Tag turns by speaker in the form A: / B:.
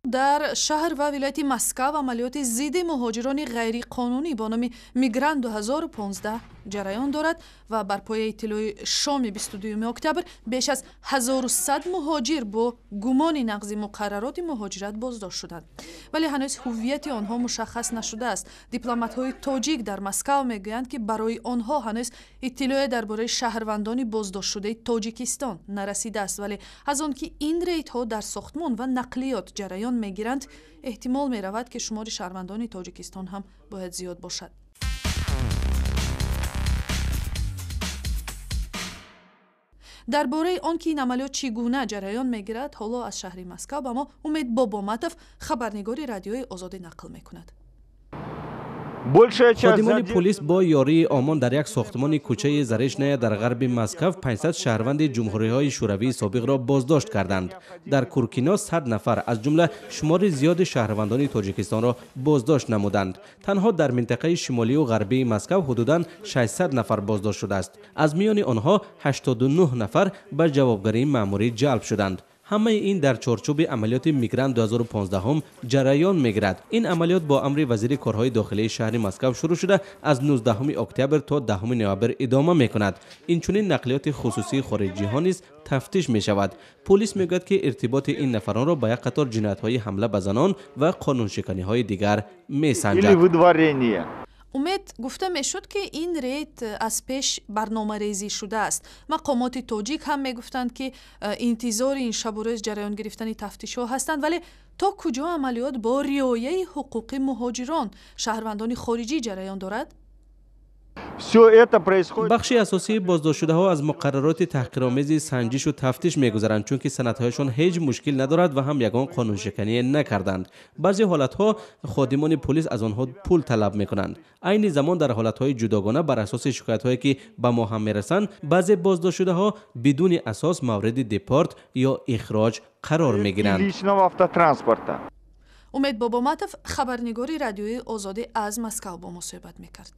A: Дар шаҳр ва вилояти Москав амалиёти зидди муҳоҷирони ғайриқонунӣ бо номи «Мигрант 2015» ҷараён дорад ва бар пояи иттилои шоми 22 октябр беш аз 1100 муҳоҷир бо гумони нақзи муқаррароти муҳоҷират боздошт шуданд, вале ҳанӯз ҳуввияти онҳо мушаххас нашудааст. Дипломатҳои тоҷик дар Москав мегӯянд, ки барои онҳо ҳанӯз иттилоъе дар бораи шаҳрвандони боздоштшудаи Тоҷикистон нарасидааст, вале аз он ки ин рейдҳо дар сохтмон ва нақлиёт ҷараён мегиранд, эҳтимол меравад, ки шумори шаҳрвандони Тоҷикистон ҳам бояд зиёд бошад. Дар бораи он ки ин амалиёт чӣ гуна ҷараён мегирад, ҳоло аз шаҳри Москав ба мо Умед Бобоматов, хабарнигори Радиои Озодӣ, нақл мекунад.
B: Ходимони полис бо ёрии ОМОН дар як сохтмони кӯчаи Заречная дар ғарби Москав 500 шаҳрванди ҷумҳуриҳои шӯравии собиқро боздошт карданд. Дар Куркино 100 нафар, аз ҷумла шумори зиёди шаҳрвандони Тоҷикистонро боздошт намуданд. Танҳо дар минтақаи шимолию ғарбии Москав ҳудудан 600 нафар боздошт шудааст. Аз миёни онҳо 89 нафар ба ҷавобгарии маъмурӣ ҷалб шуданд. Ҳамаи ин дар чорчӯби амалиёти «Мигрант 2015» ҷараён мегирад. Ин амалиёт бо амри вазири корҳои дохилии шаҳри Москав шурӯъ шуда, аз 19 октябр то 10 ноябр идома мекунад. Инчунин нақлиёти хусусии хориҷиҳо низ тафтиш мешавад. Полис мегӯяд, ки иртиботи ин нафаронро ба як қатор ҷиноятҳои ҳамла ба занон ва қонуншиканиҳои дигар месанҷад.
A: Умед, гуфта мешуд, ки ин рейд аз пеш барномарезӣ шудааст. Мақомоти тоҷик ҳам мегуфтанд, ки интизори ин шабу рӯз ҷараён гирифтани тафтишҳо ҳастанд, вале то куҷо амалиёт бо риояи ҳуқуқи муҳоҷирон, шаҳрвандони хориҷӣ ҷараён дорад?
B: Бахши асосии боздоштшудаҳо аз муқаррароти таҳқиромези санҷишу тафтиш мегузаранд, чунки санадҳояшон ҳеҷ мушкил надорад ва ҳам ягон қонуншикание накарданд. Баъзе ҳолатҳо ходимони полис аз онҳо пул талаб мекунанд. Айни замон дар ҳолатҳои ҷудогона, бар асоси шикоятҳое, ки ба мо ҳам мерасанд, баъзе боздоштшудаҳо бидуни асос мавриди депорт ё ихроҷ қарор мегиранд.
A: Умед Бобоматов, хабарнигори Радиои Озодӣ, аз Москав бо мо суҳбат мекард.